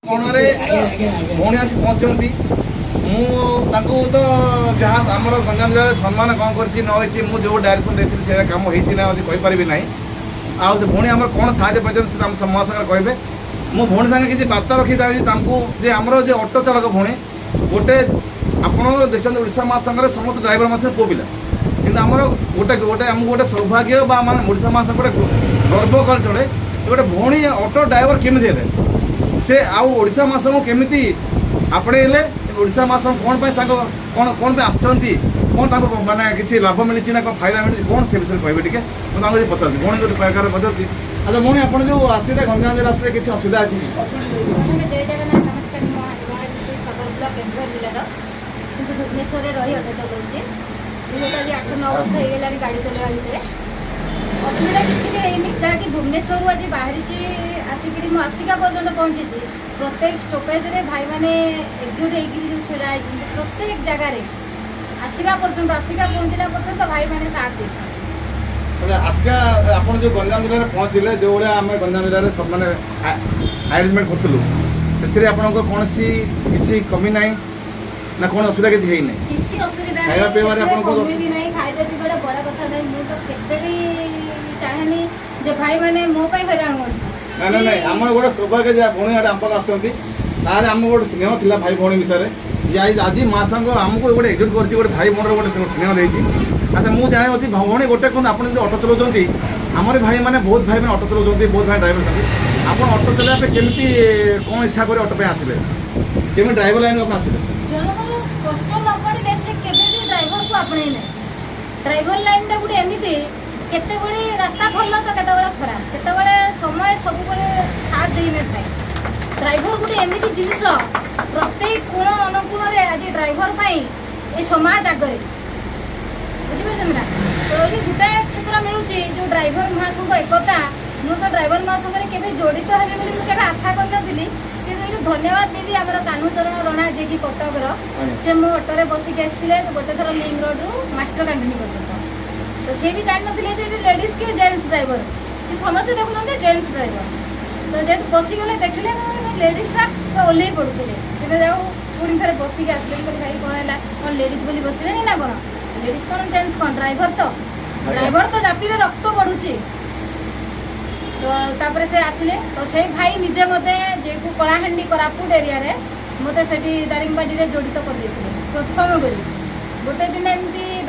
କୋଣରେ ଭଉଣୀ ଆସି ପହଞ୍ଚନ୍ତି। ମୁଁ ତାଙ୍କୁ ତ ଯାହା ଆମର ଗଞ୍ଜାମ ଜିଲ୍ଲାରେ ସମ୍ମାନ କ'ଣ କରିଛି ନ ହେଇଛି, ମୁଁ ଯେଉଁ ଡାଇରେକ୍ସନ୍ ଦେଇଥିଲି ସେଇଟା କାମ ହେଇଛି ନା ଆଜି କହିପାରିବି ନାହିଁ। ଆଉ ସେ ଭଉଣୀ ଆମର କ'ଣ ସାହାଯ୍ୟ ପାଇଛନ୍ତି ସେ ମୋ ସାଙ୍ଗରେ କହିବେ। ମୁଁ ଭଉଣୀ ସାଙ୍ଗେ କିଛି ବାର୍ତ୍ତା ରଖି ଚାହୁଁଛି ତାଙ୍କୁ ଯେ ଆମର ଯେ ଅଟୋ ଚାଳକ ଭଉଣୀ ଗୋଟେ, ଆପଣ ଦେଖିଛନ୍ତି ଓଡ଼ିଶା ମହାସଂଘରେ ସମସ୍ତ ଡ୍ରାଇଭର ମଧ୍ୟ ପୁଅ ପିଲା, କିନ୍ତୁ ଆମର ଗୋଟେ ଗୋଟେ ଆମକୁ ଗୋଟେ ସୌଭାଗ୍ୟ ବା ମାନେ ଓଡ଼ିଶା ମହାସଂଘ ଗୋଟେ ଗର୍ବ କଲେ ଚଳେ, ଗୋଟେ ଭଉଣୀ ଅଟୋ ଡ୍ରାଇଭର କେମିତି ହେଲେ ସେ, ଆଉ ଓଡ଼ିଶା ମହାସଂଘକୁ କେମିତି ଆପଣେଇଲେ, ଓଡ଼ିଶା ମହାସଂଘ କ'ଣ ପାଇଁ ତାଙ୍କ କ'ଣ କ'ଣ ପାଇଁ ଆସିଛନ୍ତି, କ'ଣ ତାଙ୍କୁ ମାନେ କିଛି ଲାଭ ମିଳିଛି ନା କ'ଣ ଫାଇଦା ମିଳିଛି କ'ଣ ସେ ବିଷୟରେ କହିବେ ଟିକେ। ମୁଁ ତାଙ୍କୁ ଯଦି ପଚାରୁଛି, ଭଉଣୀ ଗୋଟେ ପ୍ରକାର ପଚାରୁଛି। ଆଚ୍ଛା ଭଉଣୀ, ଆପଣ ଯେଉଁ ଆସିଲେ ଗଞ୍ଜାମ ଜିଲ୍ଲା ଆସିଲେ କିଛି ଅସୁବିଧା ଅଛି କି? ପ୍ରଥମେ ଜୟ ଜଗନ୍ନାଥ, ନମସ୍କାର। ମୁଁ ସଦର ବ୍ଲକ କେନ୍ଦୁଝର ଜିଲ୍ଲାର, କିନ୍ତୁ ଭୁବନେଶ୍ୱରରେ ରହି ଅଟୋ ଚଲାଉଛି। ବିଗତ ଆଜି 8-9 ବର୍ଷ ହେଇଗଲାଣି ଗାଡ଼ି ଚଲାଇବା ଭିତରେ ଅସୁବିଧା କିଛି ବି ହେଇନି। ଯାହାକି ଭୁବନେଶ୍ୱରରୁ ଆଜି ବାହାରିଛି ଆସିକିରି ମୁଁ ଆସିକା ପର୍ଯ୍ୟନ୍ତ ପହଞ୍ଚିଛି, ପ୍ରତ୍ୟେକ ଷ୍ଟପେଜରେ ଭାଇମାନେ ଏକଜୁଟ ହେଇକିରି ଯେଉଁ ଛିଡ଼ା ହେଇଛନ୍ତି, ପ୍ରତ୍ୟେକ ଜାଗାରେ ଆସିବା ପର୍ଯ୍ୟନ୍ତ, ଆସିକା ପହଞ୍ଚିଲା ପର୍ଯ୍ୟନ୍ତ ଭାଇମାନେ ସାଥ ଦେଇଛନ୍ତି। ଆସିକା ଆପଣ ଯେଉଁ ଗଞ୍ଜାମ ଜିଲ୍ଲାରେ ପହଞ୍ଚିଲେ, ଯେଉଁଭଳିଆ ଆମେ ଗଞ୍ଜାମ ଜିଲ୍ଲାରେ ସବୁ ମାନେ ଆରେଞ୍ଜମେଣ୍ଟ କରୁଥିଲୁ, ସେଥିରେ ଆପଣଙ୍କ କୌଣସି କିଛି କମି ନାହିଁ ନା କ'ଣ ଅସୁବିଧା କିଛି ହେଇନାହିଁ? କିଛି ଅସୁବିଧା ଖାଇବା ପିଇବାରେ ଆପଣଙ୍କ କମି ବି ନାହିଁ। ଖାଇବା ପିଇବାଟା ବଡ଼ କଥା ନାହିଁ। ମୁଁ ତ କେତେ ବି ଚାହେଁନି ଯେ ଭାଇମାନେ ମୋ ପାଇଁ ହଇରାଣ ହୁଅନ୍ତୁ। ନାଇଁ ନାଇଁ ନାଇଁ, ଆମର ଗୋଟେ ସୌଭାଗ୍ୟ ଯେ ଭଉଣୀ ଆଡ଼େ ଆମ ପାଖକୁ ଆସୁଛନ୍ତି। ତାହେଲେ ଆମକୁ ଗୋଟେ ସ୍ନେହ ଥିଲା ଭାଇ ଭଉଣୀ ବିଷୟରେ ଯେ ଆଜି ମା ସାଙ୍ଗ ଆମକୁ ଗୋଟେ ଏକଜୁଟ କରିଛି, ଗୋଟେ ଭାଇ ଭଉଣୀର ଗୋଟେ ସ୍ନେହ ଦେଇଛି। ଆଚ୍ଛା ମୁଁ ଜାଣିଛି ଭଉଣୀ ଗୋଟେ କୁହନ୍ତୁ, ଆପଣ ଯଦି ଅଟୋ ଚଲାଉଛନ୍ତି, ଆମର ଭାଇମାନେ ବହୁତ ଭାଇମାନେ ଅଟୋ ଚଲାଉଛନ୍ତି, ବହୁତ ଭାଇ ଡ୍ରାଇଭର ଅଛନ୍ତି, ଆପଣ ଅଟୋ ଚଲାଇବା ପାଇଁ କେମିତି କ'ଣ ଇଚ୍ଛା କରି ଅଟୋ ପାଇଁ ଆସିଲେ, କେମିତି ଡ୍ରାଇଭର ଲାଇନ୍କୁ ଆପଣ ଆସିଲେ? ଜଣଙ୍କର କଷ୍ଟ ନ ପଡ଼ିଲେ ସେ କେବେ ବି ଡ୍ରାଇଭରକୁ ଆପଣେଇ ନାହିଁ। ଡ୍ରାଇଭର ଲାଇନ୍ଟା ଗୋଟେ ଏମିତି, କେତେବେଳେ ରାସ୍ତା ଭଲ ତ କେତେବେଳେ ଖରାପ, କେତେବେଳେ ସମୟ ସବୁବେଳେ ସାଥ ଦେଇନଥାଏ। ଡ୍ରାଇଭର ଗୋଟେ ଏମିତି ଜିନିଷ, ପ୍ରତ୍ୟେକ କୋଣ ଅନୁକୋଣରେ ଆଜି ଡ୍ରାଇଭର ପାଇଁ ଏ ସମାଜ ଆଗରେ, ବୁଝିପାରୁଛନ୍ତି ନା? ତ ଏଠି ଗୋଟାଏ କ୍ଷେତ୍ର ମିଳୁଛି ଯେଉଁ ଡ୍ରାଇଭର ମହାସଂଘ ଏକତା। ମୁଁ ତ ଡ୍ରାଇଭର ମହାସଂଘରେ କେବେ ଜଡ଼ିତ ହେବି ବୋଲି ମୁଁ କେବେ ଆଶା କରିନଥିଲି, କିନ୍ତୁ ଏଠି ଧନ୍ୟବାଦ ଦେବି ଆମର କାହ୍ନୁଚରଣ ରଣା, ଯିଏକି କଟକର, ସେ ମୋ ଅଟୋରେ ବସିକି ଆସିଥିଲେ ଗୋଟେ ଥର ଲିଙ୍କ ରୋଡରୁ ମାଷ୍ଟର କ୍ୟାଣ୍ଟିନ୍ ପର୍ଯ୍ୟନ୍ତ। ତ ସେ ବି ଜାଣିନଥିଲେ ଯେ ଏଠି ଲେଡିଜ୍ କି ଜେଣ୍ଟସ୍ ଡ୍ରାଇଭର, କିନ୍ତୁ ସମସ୍ତେ ଦେଖୁଛନ୍ତି ଜେଣ୍ଟସ୍ ଡ୍ରାଇଭର। ତ ଯେହେତୁ ବସିଗଲେ ଦେଖିଲେ ଲେଡିଜ୍ଟା, ତ ଓହ୍ଲେଇ ପଡ଼ୁଥିଲେ, କିନ୍ତୁ ଯାଉ ପୁଣି ଥରେ ବସିକି ଆସିଲେ। କହିଲେ ଭାଇ କ'ଣ ହେଲା, କ'ଣ ଲେଡିଜ୍ ବୋଲି ବସିବେନି ନା କ'ଣ? ଲେଡିଜ୍ କ'ଣ ଜେଣ୍ଟସ୍ କ'ଣ, ଡ୍ରାଇଭର ତ ଡ୍ରାଇଭର ତ ଜାତିରେ ରକ୍ତ ବଢୁଛି। ତ ତାପରେ ସେ ଆସିଲେ, ତ ସେଇ ଭାଇ ନିଜେ ମୋତେ ଯେହେତୁ କଳାହାଣ୍ଡି କୋରାପୁଟ ଏରିଆରେ ମୋତେ ସେଠି ଦାରିଙ୍ଗବାଡ଼ିରେ ଜଡ଼ିତ କରିଦେଇଥିଲେ ପ୍ରଥମ କରି। ଗୋଟେ ଦିନ ଏମିତି